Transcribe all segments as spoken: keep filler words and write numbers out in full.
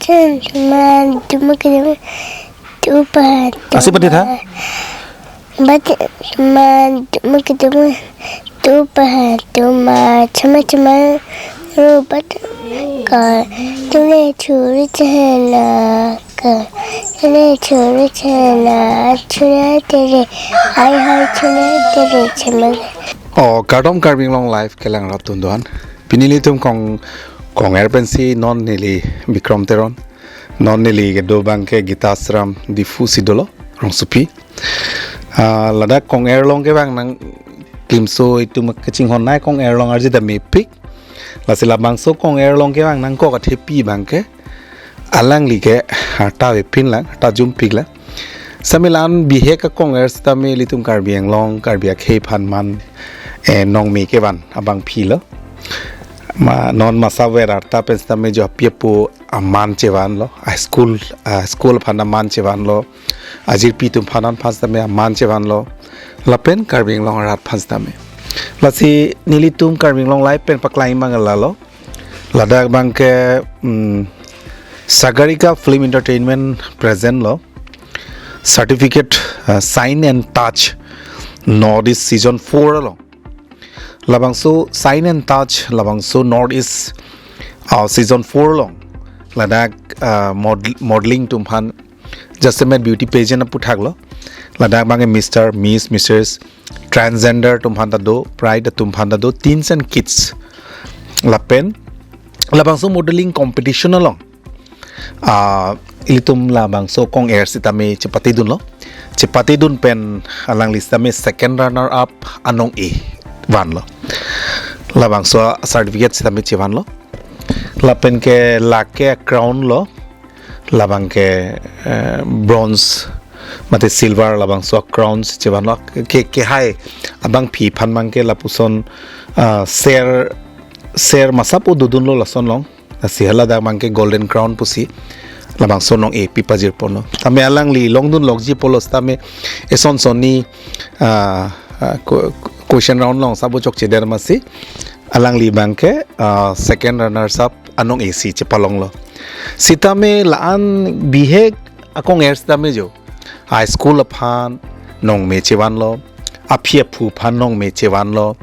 Teman, teman kedua, tupa, Asik pati tha? Bat, teman, teman kedua, tupa, tuma, cuma, cuma, rubat, ka, tune, churi, chena, ka, tune, churi, chena, chuna, tere, hai, hai, chuna, tere, chema. Oh, Kardom Karbi Anglong Live kelang rap tun doan. Pini nelitum kong, kong-er pensi non neli Bikram Teron. Non neli kedo abang ke Gita Ashram Diphu si dolo, rongsopi. Ah, ladak kong-er along ke abang nangklimso itum kachinghon nai kong-er along arje ta mepik. Lasi labangso kong-er along ke abang nangkok athepi abang ke alangli ke arta avepin lang, arta jumpik lang. Sitame la-an bihek akong-er sitame ilitum Karbi Anglong, Karbi akhei aphan man, eh, nongme kevan abangpi lo. Ma non masa ver arta pen sitame jo api apo aman chevanlo, a school, a school aphan aman chevanlo, ajirpi atum aphan an aphan sitame aman chevanlo, lapen Karbi Anglong arat aphan sitame. Lasi nelitum Karbi Anglong Live pen paklang abang lalo. Ladak abang ke, mm, Sagarika Film Entertainment present lo. Certificate, uh, Shine and Touch North East Season four along. Labangso Shine and Touch, labangso North East, uh, Season four along. Ladak, uh, model, modeling atum aphan, just a beauty pageant aputhak lo. Ladak abang ke Mister, Miss, Missus, transgender atum aphan ta do, pride atum aphan ta do, teens and kids. Lapen, labangso modeling competition along. Ah, ilitum labangso kong-er sitame chepatedunlo. Chepatedun pen alangli sitame second runner up anong-e vanlo. Labangso certificate sitame chevanlo. Lapen ke lake crown lo. Labang ke, eh, bronze mate silver labangso crown si chevanlo. Ke, kehai abangpi aphan abang ke lapuson, ah, ser, ser masap o dodunlo lason along. Lasi haladak abang ke Golden Crown pusi labangso nong-e pi pajirponlo. Tame alangli longdun lokji pulo sitame eson sonni, ah, ah, ko-, question round along sabo chokchedetji masi alangli abang ke, ah, second runners up anong-e si chepalonglo. Sitame la-an bihek akong-er sitame jo a school aphan nongme chevanlo, aphi aphu aphan nongme chevanlo,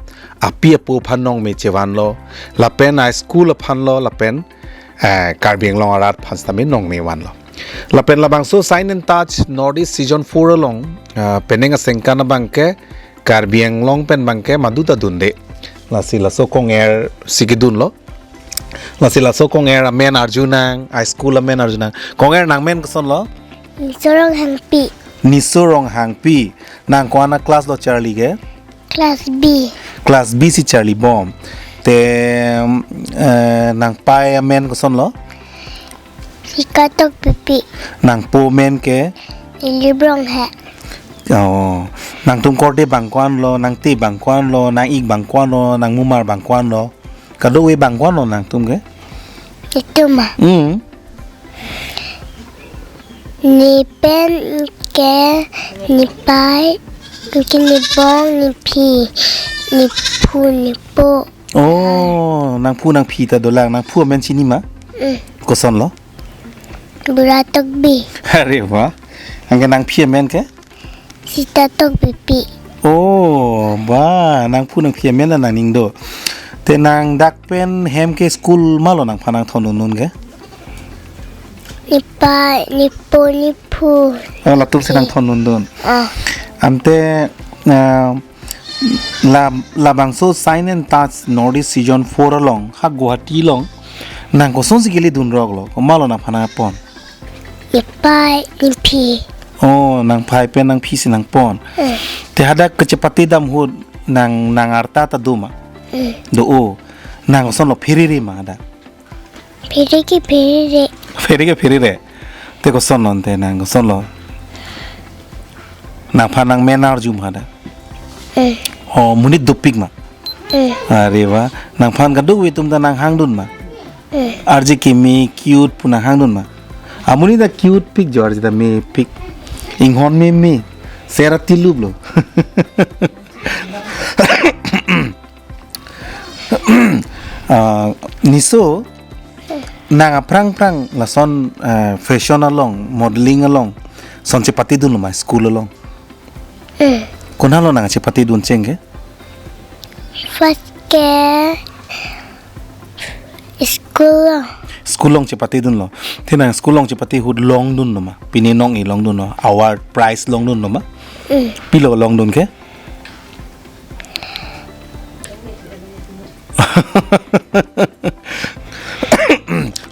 api apo aphan nongme chevanlo, lapen a school aphanlo, lapen, eh, Karbi Anglong arat aphan sitame nongme vanlo. Lapen labangso Shine and Touch North East Season four along, eh, penang asengkan abang ke Karbi Anglong pen abang ke madu ta dunde. Lasi laso kong-er si kedunlo. Lasi laso kong-er amen arjunang, a school amen arjunang. Kong-er nangmen kosonlo? Niso Ronghangpi. Niso Ronghangpi. Nang ko-an a class lo charli ke? Class B. Class B si charlibom. Te, eh, nangpei amen kosonlo? Sita Tokbipi. Nangpo amen ke? Lily Ronghe. Oh, nangtum korde abang ko-anlo, nangte abang ko-anlo, nang-ik abang ko-anlo, nangmumar abang ko-anlo? Kadokave abang ko-anlo nangtum ke? Itum ma. Hmm. Nepen ke nepei, ke nebong, nephi, nephu, nepo. Oh, nangphu nangphi ta dolang, nangphu amen chini ma? Hmm. Kosonlo? Bura Tokbi. Are wah. Anke nangphi amen ke? Sita Tokbipi. Oh, ba, nangphu nangphi amen nangning do. Te nang dak pen hem ke school malo nangphan nangthondun ke? Nepei, nepo, nephu. Oh, latum si nangthondun. Ah. Ante, ah, la, labangso Shine and Touch North East Season four along, ha Guwahati along, nang kosonsi keledun roklo, komatlo nangphan nangpon? Nepei, nephi. Oh, nangpei pen nangphi si nangpon. Hmm. Te hadak kachepate dam ahut nang, nang arta ta do ma? Hmm. Do o. Nang kosonlo, pherere ma hadak? Phere ke pherere. Phere ke pherere. Te kosonlo ante nang kosonlo? Nangphan nangmen arju ma hadak? Hmm. Oh, monit dopik ma? Hmm. Are wah, nangphan kadokave atum ta nanghangdun ma? Hmm. Arje keme cute pu nanghangdun ma? Amonit ta cute pik jo, arje ta mepik. Inghon meme. Sera tiluplo. Ah, Niso, Nang aphrang phrang lason, eh, fashion along, modeling along, son chepatedunlo ma school along? Hmm. Konatlo nang chepatedun cheng ke? First ke school along. School along chepatedunlo. Te nang school along chepate ahut longdunlo ma? Pine nong-e longdunlo. Award, prize longdunlo ma? Hmm. Pilo longdun ke?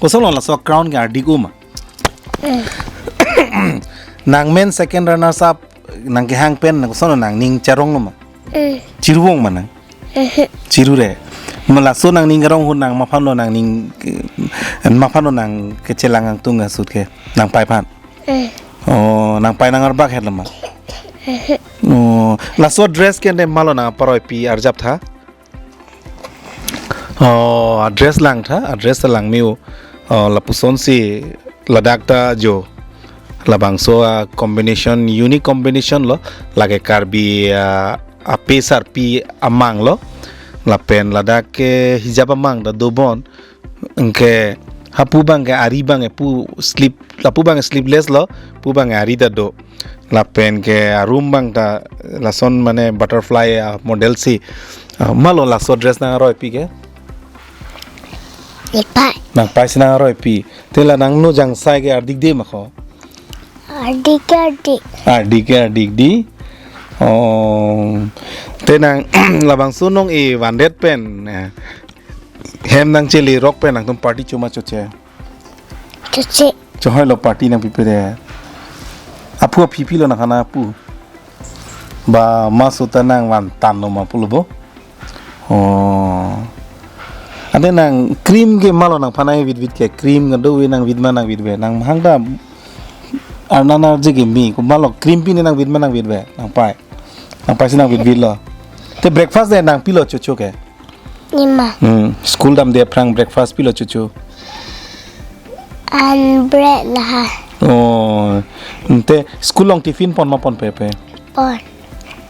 Kosonlo laso crown ke ardik-o ma? Hmm. Nang men second runners up nang kehang pen, nang kosonlo nangning charonglo ma? Hmm. Chiruvong ma nang? Mhm. Chiru re. Ma laso nangning karong ahut nang maphanlo nangning, eh, maphanlo nang kechelang angtung asut ke? Nang pai aphan? Hmm. Oh, nang pai nang arbak hetlo ma? Mhm. Oh, laso dress ke ante malo nang aparoipi arjap tha? Oh, a-dress langtha, a-dress ta langme-o. Oh, lapusonsi ladak ta jo. Labangso a-combination, unique combination lo. Lake Karbi, ah, ape sarpi amang lo. Lapen ladak ke hijab amang ta dobon. Anke hapu abang ke ari abang ke pu slip, lapu abang ke sleeveless lo, pu abang ke ari ta do. Lapen ke arum abang ta lason mane butterfly, ah, model si. Ah, malo laso dress nang aroipi ke? Nepai. Nang pai si nang aroipi. Te la nangno jangsai ke ardikde ma ko? Ardik, ardik. Ardik, ardik di. Oh. Te nang labangso nong-e vandet pen, eh, hem nangchelerok pen nangtum party cho ma choche? Choche. Chohoilo party nang pipe de? Aphu aphi pilo nang hana aphu? Ba ma suta nang vantanlo ma pulo bo? Oh. Ante nang cream ke malo nang phanai vit vit ke, cream ke do we nang vit ma nang vit ve. Nang hang ta arnan arje ke mi, ko malo cream pine nang vit ma nang vit ve, nang pai. Nang pai si nang vit vit lo. Te breakfast de nang pilo chocho ke? Nima. Hmm, school damde aphrang breakfast pilo chocho? An bread laha. Oh, ante school along tiffin pon ma ponpe pe? Pon.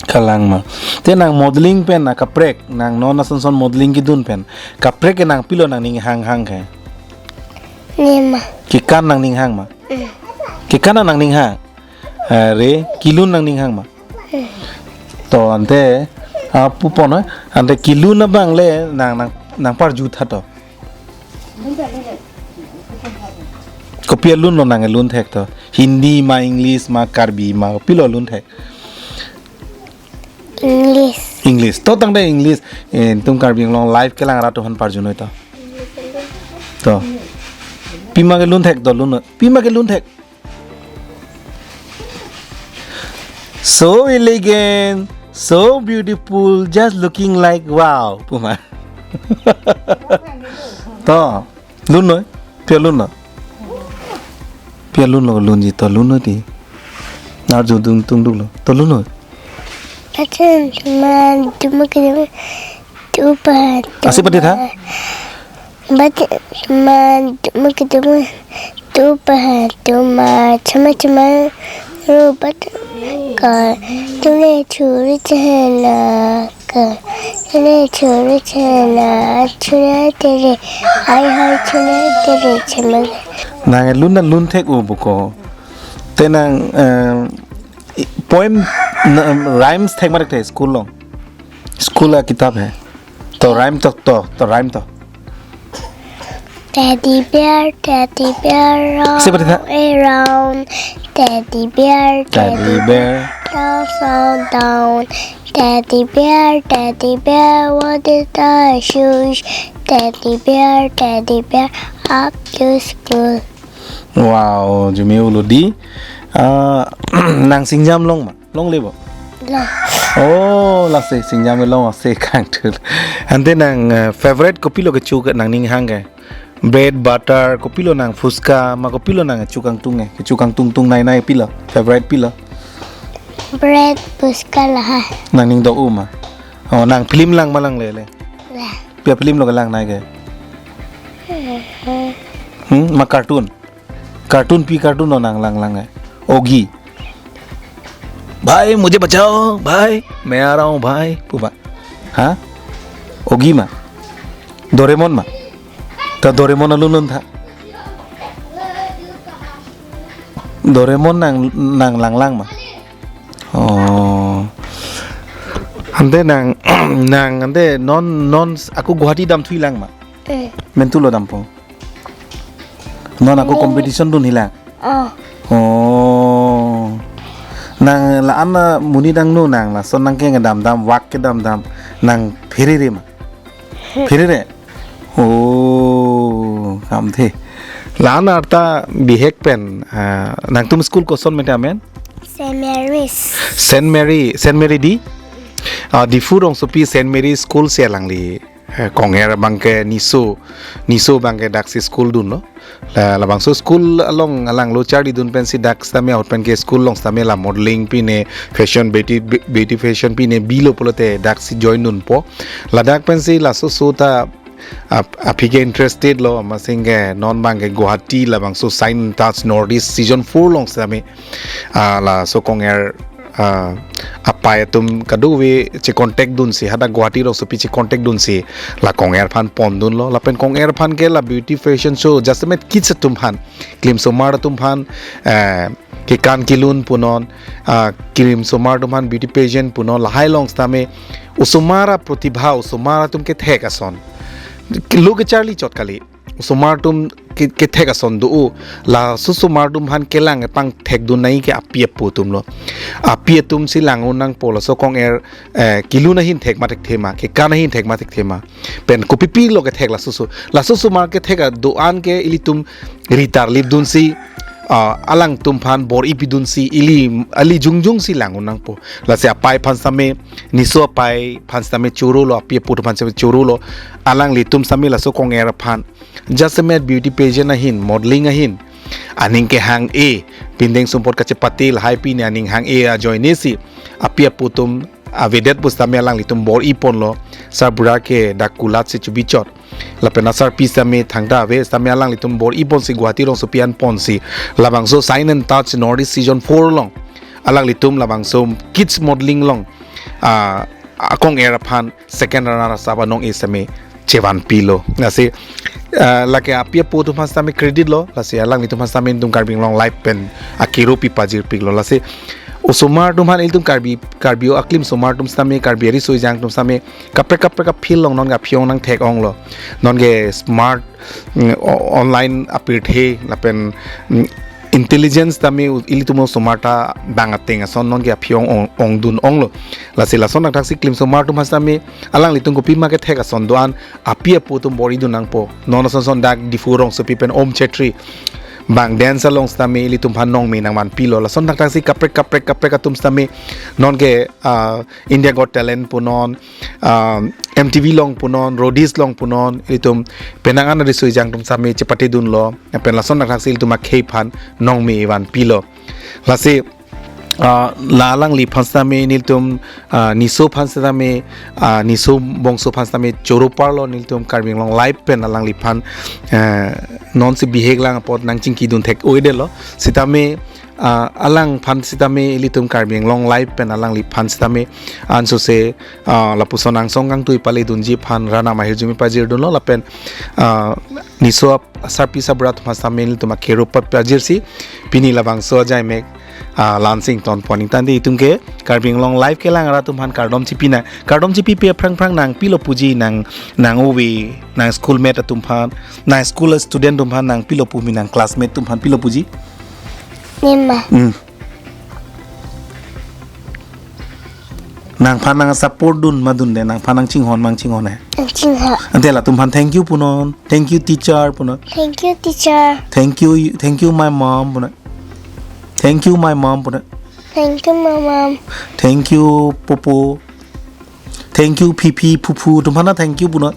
Kalang ma. Te nang modeling pen akaprek, nang non ason son modeling kedun pen, kaprek ke nang pilo nangning hanghang ke? Nima. Kekan nangning hang ma? Hmm. Kekan nangning hang? Are, kelun nangning hang ma? Hmm. To ante, ah, pu pon, eh? Ante kelun abang le nang, nang, nang parju tha to. Kopi alunlo nang lun thek to? Hindi ma, English ma, Karbi ma, kopilo lun thek? English. English. To tangte English, eh, tum Karbi Anglong live kelang rat aphan parjunoi to. To. Pima ke lun thek to lun. Pima ke lun thek. So elegant, so beautiful, just looking like wow. Puma. To, lun noi, pia lun noi. Pia lun lo lun ji to lun noi ti. Nar jo dung tung duk lo. To lun noi. Achen man cuma kena tu pa. Asi pati tha? Bat man cuma kena tu pa tu ma chama chama rubat ka tule churi chena ka tule churi chena churi tere ai hai churi tere chama. Nang lun na lun thek u buko. Te nang, eh, poem, na, rhymes thek ma thek the school along. School a kitab hai. To rhyme to, to, to rhyme to. Teddy bear, teddy bear, round Siapa tidak? Around. Teddy bear, teddy bear, down, down, down. Teddy bear, teddy bear, what is the shoes? Teddy bear, teddy bear, up to school. Wow, jumi ulu di. Ah, nang singjam long ma? Long le bo? Long. Oh, lasi singjam long ase kangthur. Ante nang, eh, favorite kopilo kecho ke nangning hang ke? Bread, butter, kopilo nang fuska, ma kopilo nang kecho kangtung ke? Kecho kangtung tung nai nai pilo? Favorite pilo? Bread, fuska laha. Nangning dok u ma? Oh, nang film lang ma lang le le? Lah. Pia film lo kelang nai ke? Hmm, ma cartoon? Cartoon pi cartoon lo nang lang lang ke? Ogi. भाई मुझे बचाओ भाई मैं आ रहा हूँ भाई pu ma? Ha? Ogi ma? Doraemon ma? To Doraemon alun lun tha. Doraemon nang, nang langlang ma? Oh. Ante nang, nang ante non, non ako Guwahati damthuilang ma? Eh. Mentu lo dampo. Non ako Oh. competition dun hilang. Oh. Oh. Nang la-an amonit angno nang lason nang kedamdam, vak kedamdam, nang pherere ma? Pherere? Oh, kamthe. La-an arta bihek pen, ah, nangtum school koson mete amen? Saint Mary's. Saint Mary, Saint Mary di? Ah, Diphu rongsopi Saint Mary School si alangli, eh, konger abangke niso, niso abangke daksi school dunlo. La, labangso school along alanglo charlidun pensi dak sitame ahut penke school along sitame la modeling pine fashion beauty, beauty fashion pine bilo pulote daksi join dunpo. Ladak pensi laso so ta ap-, aphi ke interested lo, amatsi ke non abangke Guwahati labangso Shine and Touch Northeast season four along sitame, ah, laso konger, ah, apai atum kadokave che-contact dunsi, hadak Guwahati rongsopi che-contact dunsi, la konger aphan pondunlo, lapen konger aphan ke la beauty fashion show, jasemet kids atum aphan, klimsomar atum aphan, eh, kekan kelun punon, ah, klimsomar atum aphan beauty pageant punon, lahai along sitame, osomar aprotibha, osomar atum kethek ason. Lo kecharli chot kali. Osomar atum ke-, kethek ason do-o. Laso osomar atum aphan kelang pangthekdun nangji ke api apo atumlo. Api atumsi lang-un nangpo laso konger, eh, kelun ahin thek ma thekthe ma, kekan ahin thek ma thekthe ma. Pen kopipi lo kethek laso so. Laso osomar kethek a-do-an ke ilitum ritar lip dunsi, ah, alangtum aphan bor-i pidunsi, ili, ili jongjongsi lang-un nangpo. Lasi apai aphan sitame, niso apai aphan sitame choro lo, api apo atum aphan sitame choro lo, alanglitum sitame laso konger aphan. Jasemet beauty pageant ahin, modeling ahin. Aning kehang-e, pindeng sumpot kachepate lahai pine aning hang-e ajoine si. Api apo atum avedet pusitame alanglitum bor-i ponlo, sarbura ke dak kulat si chobi chot. Lapen asarpi sitame thangta ave sitame alanglitum bor-i ponsi Guwahati rongsopi an ponsi. Labangso Shine and Touch Northeast season four along. Alanglitum labangso kids modeling along. Ah, akonger aphan second runner up anong-e sitame chevanpilo. Lasi, ah, lake api apo atum aphan sitame credit lo, lasi alanglitum aphan sitame nelitum Karbi Anglong Live pen akero pipajirpiklo. Lasi, osomar atum aphan ilitum Karbi, Karbi o aklimsomar atum sitame, Karbi ariso ejang atum sitame, kaprek kaprek a-field along nonke aphi-ong nangthek-onglo. Nonke smart, mm, o-, online apirthe, lapen, mm, intelligence tame u-, ilitum osomar ta bang ateng ason nonke aphi-ong ong, ongdun-onglo. Lasi lason thakthak si klimsomar atum aphan sitame alanglitum kopima kethek ason do-an api apo atum bor-i dun nangpo. Non ason son dak Diphu rongsopi pen Om Chetri. Bang dance along sitame ilitum aphan nongme nangvanpilo. Lason thakthak si kaprek kaprek kaprek atum sitame nonke, ah, India Got Talent punon, ah, M T V along punon, Roadies along punon, ilitum penang an ariso ejang atum sitame chepate dunlo, pen lason thakthak si ilitum akhei aphan nongme vanpilo. Lasi, ah, la alangliphan sitame nelitum, ah, niso aphan sitame, ah, niso bongso aphan sitame choro parlo nelitum Karbi Anglong Live pen alangliphan, eh, nonsi bihek lang apot nangchingkidun thek-o-edetlo. Sitame, ah, alangphan sitame ilitum Karbi Anglong Live pen alangliphan sitame ansose, ah, lapuson angsong kangtui paledunji aphan ranam ahirjume pajirdunlo lapen, ah, niso ap-, sarpi sarbura atum aphan sitame nelitum akero pa-, pajirsi pini labangso ajaimek, ah, la-ansi ingtonpon. Ingtangte itum ke Karbi Anglong Live kelang arat atum aphan kardom chipina. Kardom chipipe aphrang phrang nang pilo puji nang, nang ove, nang schoolmate atum aphan, nang school student atum aphan nang pilo pumi, nang classmate atum aphan pilo puji? Nema. Hmm. Nangphan nang support dun ma dunde, nangphan nangchinghon ma nangchinghon-e? Nangchinghon. Ante latum aphan thank you punon. Thank you teacher punon. Thank you teacher. Thank you, thank you my mom punon. Thank you my mom punon. Thank you my mom. Thank you popo. Thank you phipi phuphu atum aphan thank you punon.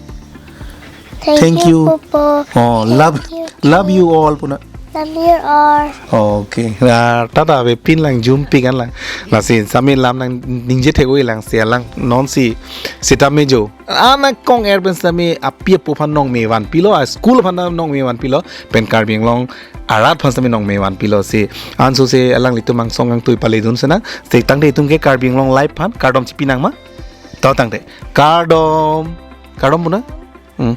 Thank Thank you, you. Popo. Oh, love, Thank you. Love you all punon. Love you all. Okay. Ah, tata ave pin lang jumpi kan lang. Lasi sitame lam nangningje thek-oi lang si alang nonsi sitame jo. Anak konger pen sitame api apo aphan nongme vanpilo, a school aphan nongme vanpilo, pen Karbi Anglong arat aphan sitame nongme vanpilo si. Ansose alanglitum angsong kangtui paledun sinang. Sitangte itum ke Karbi Anglong Live aphan kardom chipi nang ma? To tangte. Kardom. Kardom punon. Hmm.